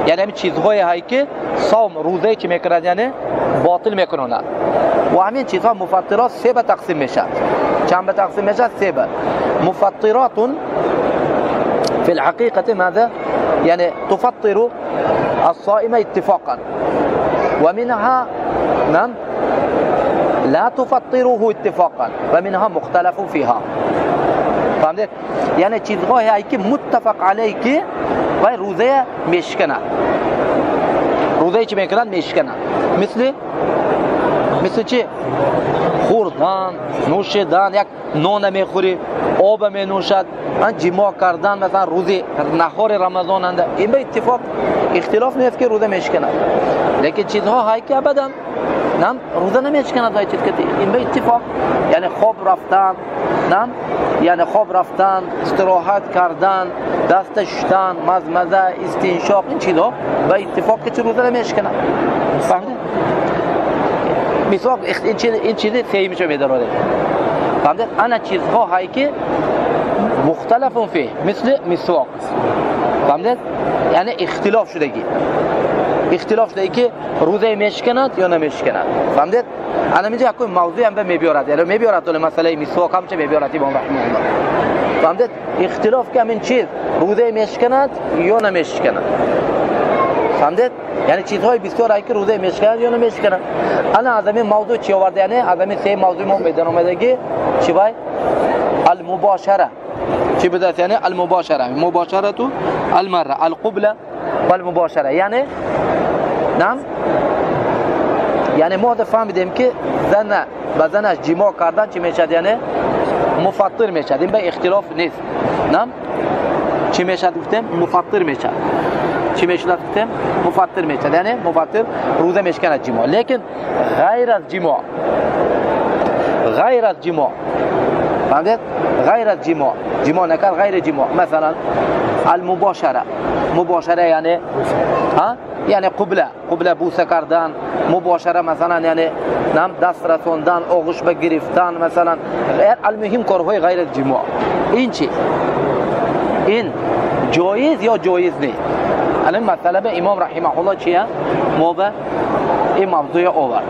یعنی همین چیزهای هایی که صوم روزه چی میکنند یعنی باطل میکنند و همین چیزها مفطرات سه به تقسیم میشه. چند به تقسیم میشه؟ سه به. مفطرات في الحقيقة ماذا؟ يعني تفطر الصائم اتفاقا، ومنها نعم لا تفطره اتفاقا ومنها مختلف فيها. فهمت؟ یعنی چیزهایی که متفق علیه که و روزه میشکنه. روزه چی میکنن؟ میشکنه. مثل چی؟ خوردن، نوشیدن، یک نان میخوری، آب می نوشد، جماع کردن مثلا روزی نهار رمضان انده، این به اتفاق اختلاف نیست که روزه میشکنه. لیکن چیزها هایی که ابدا نم روزه نمیشکند، های چیز که این به اتفاق، یعنی خواب رفتن، نم یعنی خواب رفتن، استراحت کردن، دست شستن، مزمزه، استنشاق، این چیزها به اتفاق که روزه نمیشکنه. فهمیدی؟ مسواک این چیزی سعی میشه میداره. فهمیدی؟ انا چیزها هایی که مختلف فيه مثل مسواک. فهمیدی؟ یعنی اختلاف شدگی. اختلاف شده که روزه میشکند یا نمیشکند. فهمیدید؟ الان اینجا یک موضوع هم به میبیارد، یعنی میبیارد تو مسئله مسواک هم چه میبیارد امام رحمه الله. فهمیدید؟ اختلاف که همین چیز روزه میشکند یا نمیشکند. فهمیدید؟ یعنی چیزهای بسیار هایی که روزه میشکند یا نمیشکند. الان از همین موضوع چی آورده؟ یعنی از همین سه موضوع ما میدان آمدگی چی بای؟ المباشره. چی بوده؟ یعنی المباشره، مباشره تو المره، القبله والمباشره. یعنی نعم یعنی ما فهمیدیم که زن به زنش جماع کردن چی میشد؟ یعنی مفطر میشد. این به اختلاف نیست. نعم چی میشد گفتیم؟ مفطر میشد. چی میشد گفتیم؟ مفطر میشد. یعنی مفطر روزه میشکند جماع. لیکن غیر از جماع، غیر از جماع، فهمید؟ غیر از جماع، جماع نکرد، غیر جماع، مثلا المباشره. مباشره یعنی ها، یعنی قبله، قبله بوسه کردن، مباشره مثلا یعنی نم دست رسوندن، آغوش بگرفتن مثلا، المهم کارهای غیر از جماع. این چی؟ این جایز یا جایز نیست؟ الان مسئله به امام رحمه الله چیه؟ ما به این موضوع آورد.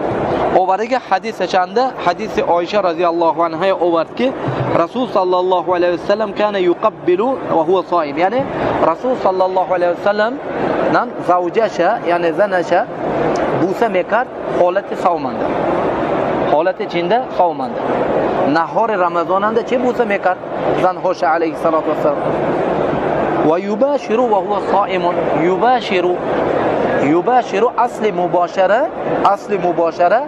آورده که حدیث چنده؟ حدیث عایشه رضی الله عنها آورد که رسول صلی الله علیه و سلم کان یقبل و هو صائم. یعنی رسول صلی الله علیه و سلم نم زوجش یعنی زنش بوسه میکرد حالت صومنده، حالت چینده؟ صومنده. نهار رمضاننده چه بوسه میکرد زنهاش علیه الصلاة والسلام؟ و یباشر و هو صائم. یباشر، یباشر اصل مباشره، اصل مباشره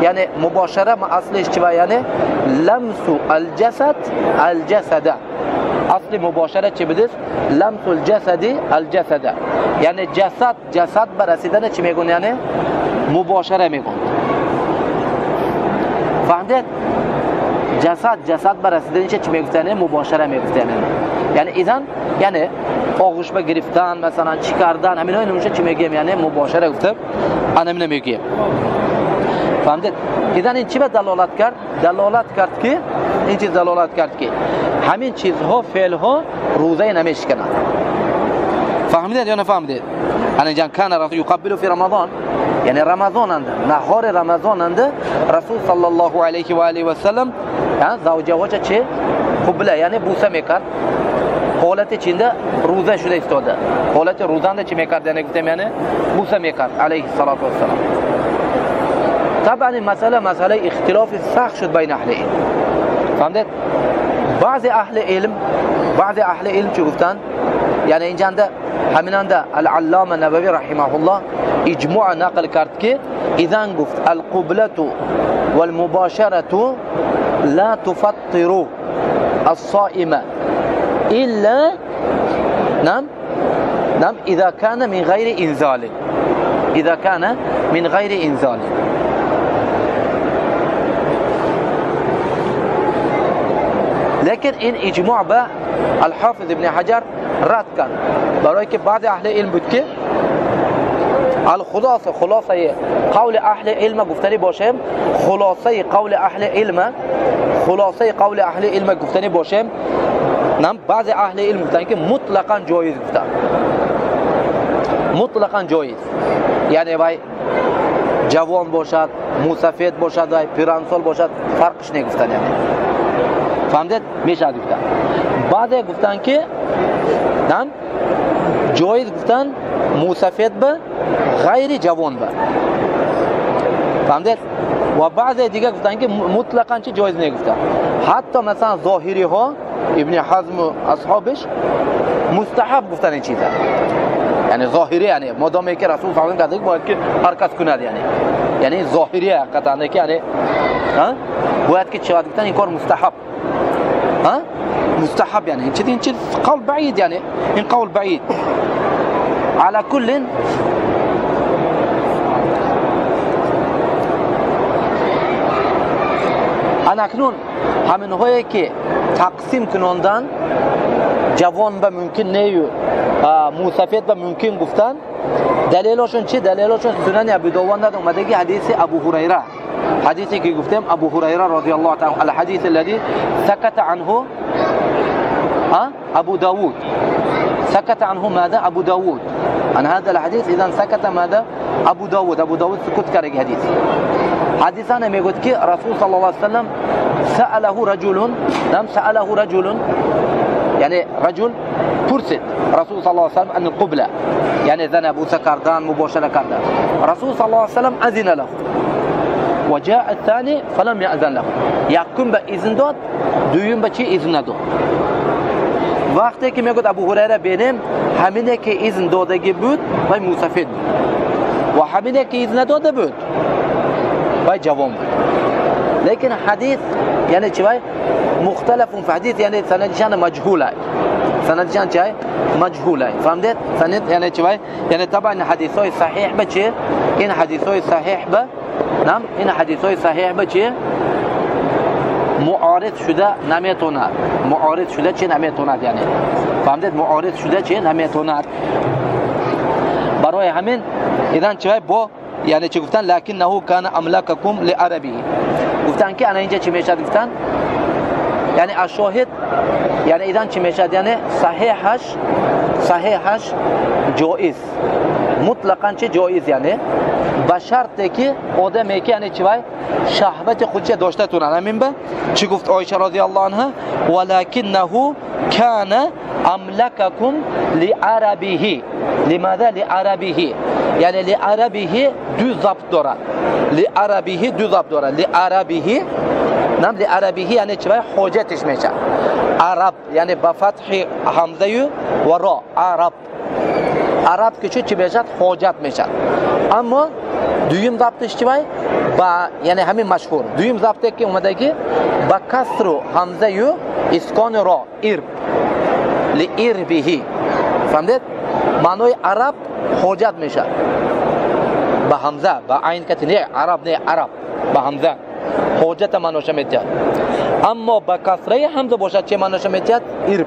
یعنی مباشره ما اصلش چیه؟ یعنی لمس الجسد الجسد. اصل مباشره چی بودست؟ لمس الجسد الجسد، یعنی جسد جسد برسیدن چی میگن؟ یعنی مباشره میگن. فهمید؟ جسد جسد برسیدن چی میگفتن؟ مباشره میگفتن. یعنی اذن یعنی آغوش بگرفتن مثلا چی کردن، همین نمیشه چی میگیم؟ یعنی مباشره گفتم، انا نمیگیم. فهمید؟ اذن این چی به دلالت کرد؟ دلالت کرد که این چیز دلالت کرد که همین چیزها فعلها روزه نمیشکنند. فهمیدید یا نفهمیدید؟ یعنی جان کان رسول یقبل فی رمضان، یعنی رمضان انده، نهار رمضان انده رسول صلی الله علیه و آله و سلم زوجه واجه چه قبله یعنی بوسه میکرد. حالت چینده روزه شده ایستاده، حالت روزنده چی میکرد؟ یعنی گفتیم یعنی بوسه میکرد علیه الصلاة والسلام. طبعا این مسئله مسئله اختلاف سخت شد بین اهل علم. فهمید؟ بعض اهل علم، بعض اهل علم چی گفتن؟ یعنی اینجا همیننده العلامه نووی رحمه الله اجماع نقل کرد که اذن گفت القبلة والمباشرة لا تفطر الصائم إلا نعم نعم إذا كان من غير إنزال، إذا كان من غير إنزال. لكن این اجماع به الحافظ ابن حجر رد کرد، برای که بعض اهل علم بود که الخلاصه، خلاصه قول اهل علم گفتنی باشیم، خلاصه قول اهل علم، خلاصه قول اهل علم گفتنی باشیم، نم بعض اهل علم گفتن که مطلقا جایز گفتن. Мутлақан ҷоиз. Яъне вай ҷавон бошад, мусафед бошад, вай пирансол бошад, фарқш не гуфтан яъне. Фаҳмидед? Мешавад гуфтан. Баъзе гуфтан ки ҷоиз гуфтан мусафед ба ғайри ҷавон ба. Фаҳмидед? Ва баъзе дига гуфтан ки мутлақан чи ҷоиз не гуфтан. Ҳатто масалан зоҳириҳо, Ибни Ҳазму асҳобиш мустаҳаб гуфтан ин чиза. Яъне зоҳири, яъне модоме ки Расул саллаллоҳу алайҳи ва саллам бояд ки ҳар кас кунад, яъне. Яъне зоҳири ҳақиқатан ки яъне бояд ки чӣ гуфтан ин кор мустаҳаб. Мустаҳаб яъне ин чиз қавл баид, яъне ин қавл баид. Ала куллин анакнун ҳаминҳое ки тақсим кунондан ҷавон ба мумкин нею мусафед ба мумкин гуфтан, далелошон чи? Далелошон Сунани Абу Довуд омадаги ҳадиси Абу Ҳурайра. Ҳадисе ки гуфтем Абу Ҳурайра розияллоҳу таала ал ҳадис аллази саката анҳу Абу Давуд. سكت عنه ماذا؟ أبو داود. عن هذا الحديث إذا سكت ماذا؟ أبو داود. أبو داود سكوت كارج حديث. حديثنا ميقول كي رسول صلى الله عليه وسلم سأله رجل، نعم سأله رجل، يعني رجل پرسید رسول صلى الله عليه وسلم عن القبلة، يعني زنا بوسه کردن مباشرة کردن. رسول صلى الله عليه وسلم أذن له وجاء الثاني فلم يأذن له. یکم به اذن داد، دوم به چی اذن نداد. وقتی که میگوید ابو هریره بینیم همینه که اذن دادگی بود وای مسافر بود و همینه که اذن نداده بود وای جوان بود. لیکن حدیث یعنی چی؟ وای مختلف فی حدیث، یعنی سندشان مجهوله. سندشان چی؟ مجهوله. فهمید؟ سند یعنی چی؟ وای یعنی طبعا حدیث های صحیح به چی؟ این حدیث های صحیح به نعم این حدیث های صحیح به چی؟ معارض شده نمیتوند. معارض شده چی نمیتوند یعنی. فهمید؟ معارض شده چی نمیتوند. برای همین اذن چی با یعنی چی گفتن؟ لکنه کان املککم لعربی. گفتن که انا اینجا چی میشد گفتن؟ یعنی الشاهد، یعنی اذن چی میشد؟ یعنی صحیحش جایز، مطلقاً چه جایز، یعنی به شرطی که آدمی که یعنی چی وای شهوت خودش داشته تونه. همین به چی گفت عایشه رضی الله عنها؟ ولکنه کان املککم لعربه. لماذا لعربه؟ یعنی لعربه دو ضبط دارد. لعربه دو ضبط دارد. لعربه نعم لعربه یعنی چی وای حاجتش میشه. عرب یعنی با فتح همزه و را، عرب. عرب که چی میشد؟ حاجت میشد. اما دویم ضبطش چی وای؟ با یعنی همین مشهور دویم ضبطه که اومده که با کسر همزه و اسکان را، ارب، لاربه. فهمید؟ معنای عرب حاجت میشد با همزه، با عین کتی نه عرب، نه عرب با همزه حاجت معناش میتید. اما با کسره همزه باشد چه معناش میتید؟ ارب.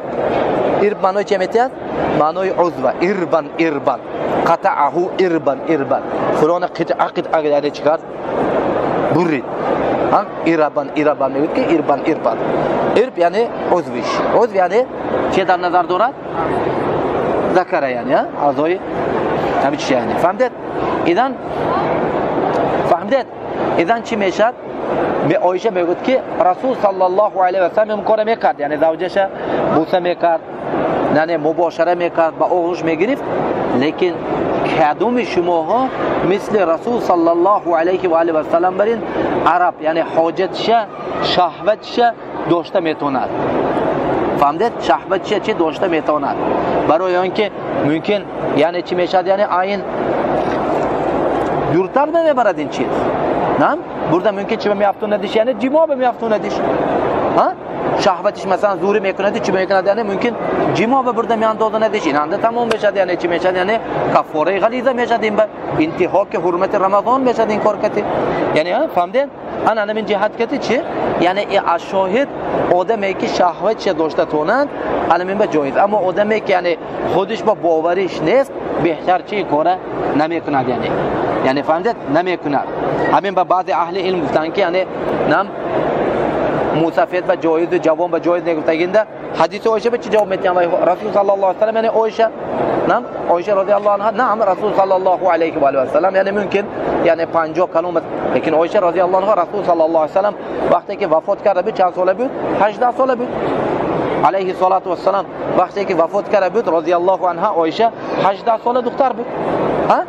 ارب معنای چه میتید؟ معنای عضو. اربن اربن قطعه اربن اربن فلان قطعه قطعه یعنی چیکار؟ برید. ها اربن اربن میگه که اربن اربن. ارب یعنی عضوش. عضو یعنی چه در نظر دارد؟ ذکر یعنی اعضای همین چی یعنی. فهمید؟ اذن فهمید؟ اذن چی میشد؟ عایشه میگفت که رسول صلی الله علیه و سلم کار میکرد، یعنی زوجش بوسه میکرد، یعنی مباشره میکرد، با آغوش میگرفت، لیکن کدوم شماها مثل رسول صلی الله علیه و آله و سلم برین عرب یعنی حاجتش شهوتش داشته میتوند. فهمید؟ شهوتش چی داشته میتوند. برای آنکه ممکن یعنی چی میشد؟ یعنی عین دورتر نمیبرد این چیز. نه؟ برده ممکن چی به میافتوندش؟ یعنی جما به میافتوندش. ها؟ شهوتش مثلا زوری میکند چی میکند؟ یعنی ممکن جما به برده میاندازندش. این انده تمام بشد. یعنی چی میشد؟ یعنی کفاره غلیظه میشد. این به انتهاک حرمت رمضان میشد این کار کتی. یعنی ها فهمیدین؟ انا من جهت کتی چی؟ یعنی الشاهد آدمی که شهوتش داشته تونند علم به جایز، اما آدمی که یعنی خودش با باورش نیست بهتر چی کاره نمیکند. یعنی فهمیدید؟ نمیکند. همین با بعض اهل علم گفتن که یعنی نم мусафед ба ҷоиз ва ҷавон ба ҷоиз негуфтагинда ҳадиси Оиша ба чӣ ҷавоб медиҳанд? Расул саллаллоҳу алайҳи васаллам, яъне Оиша, нам Оиша розияллоҳу анҳа, нам Расул саллаллоҳу алайҳи ва алайҳи васаллам, яъне мумкин, яъне 50 калом, лекин Оиша розияллоҳу анҳа Расул саллаллоҳу алайҳи васаллам вақте ки вафот карда буд чанд сола буд? 18 сола буд. Алайҳи салату вассалам вақте ки вафот карда буд розияллоҳу анҳа Оиша 18 сола духтар буд. Ҳа?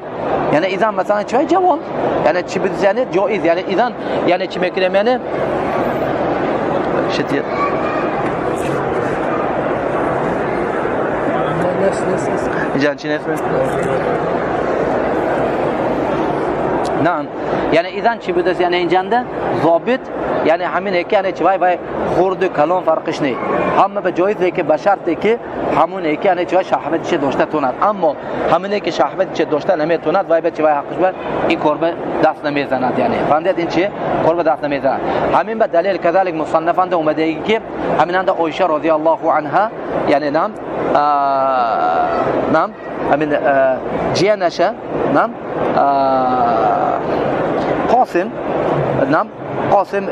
Яъне изан масалан чӣ ҷавон? Яъне чӣ буд? Яъне ҷоиз, яъне изан, яъне чӣ мекунем? Яъне шитир. Ҷан чӣ нест? Наам. Яъне изан чӣ буд? Яъне инҷанда зобит, яъне ҳамин ки яъне чӣ вай хурду калон фарқиш не. Ҳама ба ҷоиз, лекин ба шарте ки ҳамон ки яъне чӣ шаҳват чӣ дошта тонад. Аммо ҳамин ки шаҳват чӣ дошта наметонад, вай ба чӣ вай ҳаққиш ба ин кор ба даст намезанад. Яъне фаҳмидед ин чӣ? Кор ба даст намезанад. Ҳамин ба далел казалик мусаннафанда омадаги ки ҳаминанда Оиша розияллоҳу анҳа, яъне нам нам ҳамин ҷиянаша нам Қосим, нам Қосим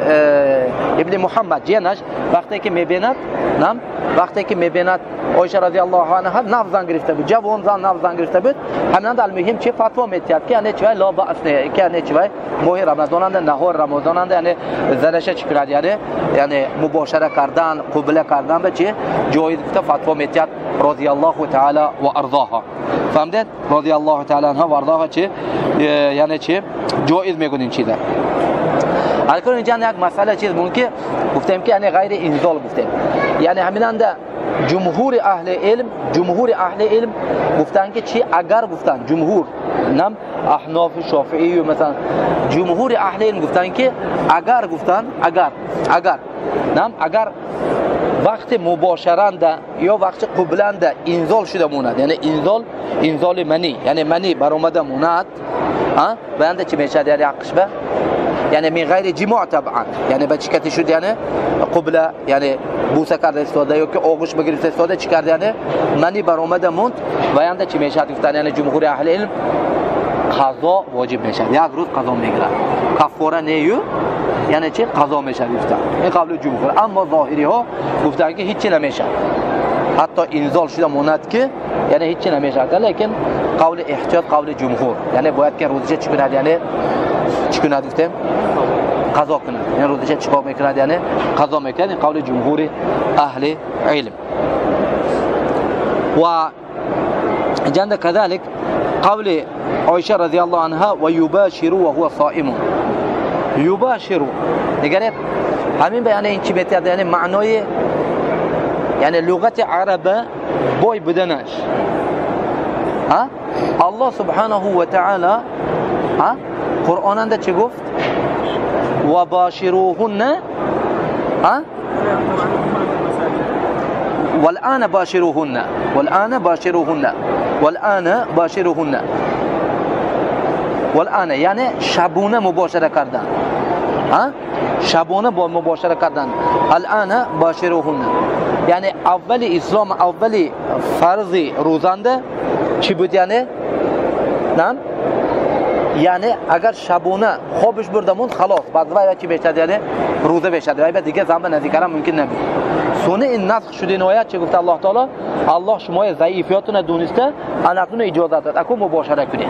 ибни Муҳаммад ҷиянаш вақте ки мебинад, нам вақте ки мебинад Оиша розияллоҳу анҳа нав зан гирифта буд, ҷавон зан нав зан гирифта буд. Ҳаминанд алмуҳим чӣ фатво медиҳад ки яъне чӣ вай ло баъс не, ки яъне чӣ вай моҳи Рамазонанда, наҳори Рамазонанда, яъне занаша чӣ кунад, яъне мубошара кардан, қубла кардан ба чӣ ҷоиз гуфта фатво медиҳад розияллоҳу таала ва арзоҳа. Фаҳмидед? Розияллоҳу таала анҳа ва арзоҳа чӣ яъне чӣ ҷоиз мегӯяд ин чиза. Алкон инҷа як масъала чиз буд ки гуфтем ки яъне ғайри инзол гуфтем. Яъне ҳаминанда ҷумҳури аҳли илм, ҷумҳури аҳли илм гуфтанд ки чӣ агар гуфтанд ҷумҳур, нам аҳноф, шофиӣ масалан, ҷумҳури аҳли илм гуфтанд ки агар гуфтанд, агар нам агар вақти мубошаранда ё вақти қубланда инзол шуда монад, яъне инзол, инзоли мани, яъне мани баромада монад, ҳа, баъда чӣ мешавад? Яъне ҳаққиш ба, яъне мин ғайри ҷимоъ табъан, яъне ба чӣ кати шуд? Яъне қубла, яъне буса карда истода ё ки оғӯш бигирифта истода чӣ кард? Яъне мани баромада монд, ва янда чӣ мешавад? Гуфтанд яъне ҷумҳури аҳли илм қазо воҷиб мешавад, як рӯз қазо мегирад, каффора нею, яъне чӣ қазо мешавад гуфтанд ин қавли ҷумҳур. Аммо зоҳириҳо гуфтанд ки ҳеҷ намешавад, ҳатто инзол шуда монад ки яъне ҳеҷ намешавад, лекин қавли эҳтиёт қавли ҷумҳур, яъне бояд ки рӯзаша чӣ кунад? Яъне чӣ кунад гуфтем? қазо кунад. Яъне рӯзаша чӣ кор мекунад? Яъне қазо мекунад. Ин қавли ҷумҳури аҳли илм. Ва инҷанда казалик қавли Оиша розияллоҳу анҳа ва юбаширу ва ҳува соимун. Юбаширу нигаред, ҳамин ба яъне ин чӣ метиҳад? Яъне маънои, яъне луғати араба бой буданаш. Ҳа? Аллоҳ субҳанаҳу ва таъала, ҳа, Қуръонанда чӣ гуфт? Ва башируҳунна, ҳа? والآن باشروهن، والآن باشروهن، والآن باشروهن، والآن یعنی شبونه مباشره کردن، ها؟ شبونه با مباشره کردن. الان باشروهن یعنی اول اسلام، اول فرض روزانده چی بود؟ یعنی نه، یعنی اگر شبونه خوابش برده موند خلاص، بعد وای چی بشد؟ یعنی روزه بشد، وای دیگه زمان نزدیکرم ممکن نبود. سونه این نسخ شده این آیت چه گفت الله تعالی؟ الله شما ضعیفیاتون دونسته، اناتون اجازه داد اكو مباشره کنید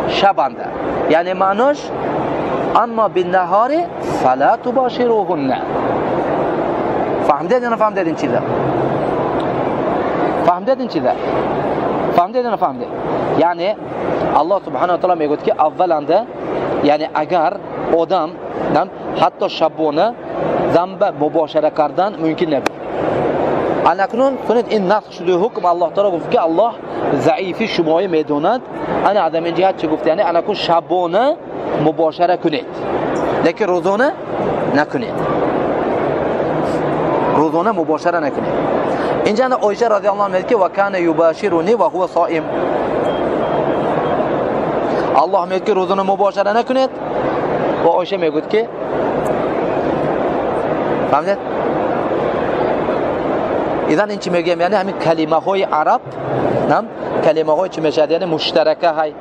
شبنده. یعنی معناش اما بالنهار فلا تباشروهن. فهمیدید یا نفهمیدید این چیزا؟ فهمیدید این چیزا؟ فهمیدید یا نفهمیدید؟ یعنی الله سبحانه و تعالی میگوید که اولنده یعنی اگر آدم حتی شبانه زنبه مباشره کردن ممکن نبود. اکنون کنید این نسخ شده حکم الله تعالی گفت که الله ضعیفی شمای میدوند. انا عدم این جهت چه گفت؟ یعنی اکنون شبانه مباشره کنید، لیکن روزانه نکنید، روزانه مباشره نکنید. اینجا عایشه رضی الله عنها میگه که و کان یباشرنی و هو صائم. الله میگه که روزانه مباشره نکنید و عایشه میگه که فهمیدید؟ اذن این چی میگیم؟ یعنی همین کلمه های عرب، نه کلمه های چی میشه؟ یعنی مشترکه های،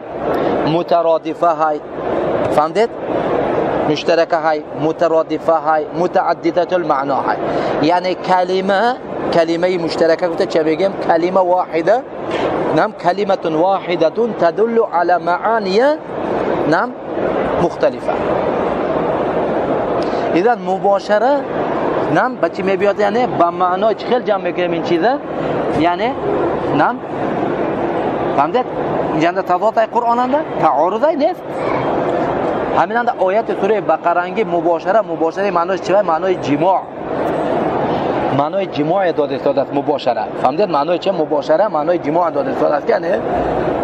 مترادفه های. فهمیدید؟ مشترکه های، مترادفه های، متعدده المعنا های. یعنی کلمه مشترکه گفته چه بگیم؟ کلمه واحده، نعم، کلمه واحده تدل على معانی، نعم، مختلفه. اذا مباشره، نعم، بچی میبیاد یعنی با معنای چه خیلی جمع میکنیم این چیزه، یعنی نعم، فهمدید؟ اینجا تضاد قرآن انده تعارض نیست. همین انده آیت سوره بقره مباشره معناش چیه؟ معنای جماع، معنای جماع داده شده است مباشره. فهمدید معنای چه؟ مباشره معنای جماع داده شده است که یعنی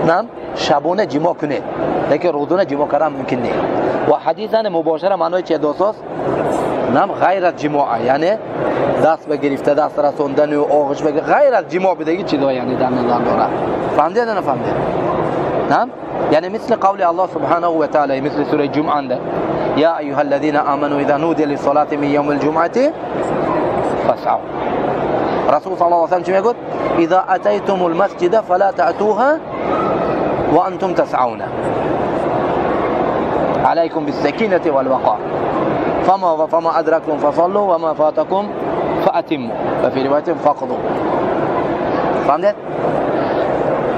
نعم شبانه جماع کنید، لیکن روزانه جماع کردن ممکن نیست. و حدیثا مباشره معنای چه داده است؟ نعم، غیر از جماع، یعنی دست بگرفته، دست رسوندن و آغوش بگرفته، غیر از جماع بدگی چیزا یعنی در نظر داره. فهمدید یا نفهمدید؟ نعم، یعنی مثل قول الله سبحانه و تعالی، مثل سوره جمعه ده، یا ایها الذين آمنوا اذا نودي للصلاة من يوم الجمعة فاسعوا. رسول صلی الله علیه و سلم چی میگه؟ اذا اتيتم المسجد فلا تأتوها وانتم تسعون عليكم بالسكينة والوقار فما أدركتم فصلوا وما فاتكم فأتموا وفي رواية فقضوا. فهمدید؟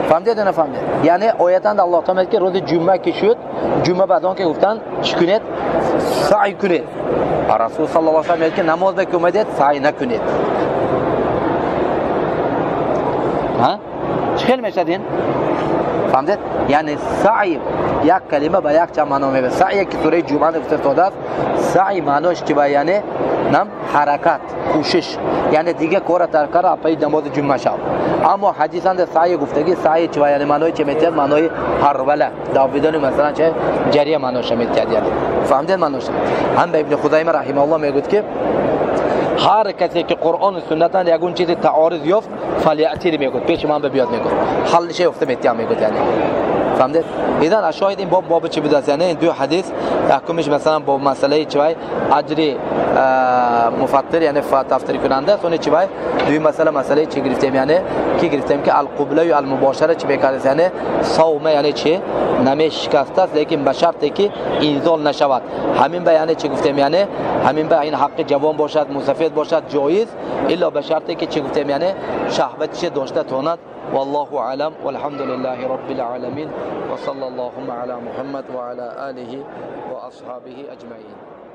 فهمدید یا نفهمدید؟ یعنی آیتاً الله تعالی که روز جمعه که شد، جمعه بعد آن که گفتن چی کنید؟ سعی کنید. رسول صلی الله علیه و سلم که نماز بکنید سعی نکنید. ها؟ چه خیلی میشد این؟ فهمدید؟ یعنی سعی یک کلمه با یک چند معنا میبه. سعی که سوره جمعه گفته است، سعی معناش چی با؟ یعنی نم حرکت، کوشش، یعنی دیگه کار ترک کرد پای نماز جمعه شو. اما حدیثا ده سعی گفتگی سعی چی با؟ یعنی معنای چه میتید؟ معنای هروله، دویدن مثلا چه جریه معناش میتید. یعنی فهمدید معناش؟ هم به ابن خزیمه رحمه الله میگوید که هر کسی که قرآن و سنت یگون چیز تعارض یافت فلیأتی میگوید، پیش من بیاد میگوید، حلش یافته میتیم میگوید. یعنی فهمدید؟ اذا شاید این باب چی بوده؟ یعنی این دو حدیث یکمش مثلا با مسئله چی وای اجر مفطر، یعنی تفطیر کننده، سونی چی وای دوی مسئله چی گرفتیم؟ یعنی کی گرفتیم که القبله و المباشره چی بکارت، یعنی صوم، یعنی چی نمیشکسته است، لیکن به شرطی که انزال نشود. همین به یعنی چی گفتیم؟ یعنی همین به این حق جوان باشد، مسافر باشد، جایز، الا به شرطی که چی گفتیم؟ یعنی شهوتش داشته تواند. والله اعلم والحمد لله رب العالمين وصلى اللهم على محمد وعلى آله وأصحابه أجمعين.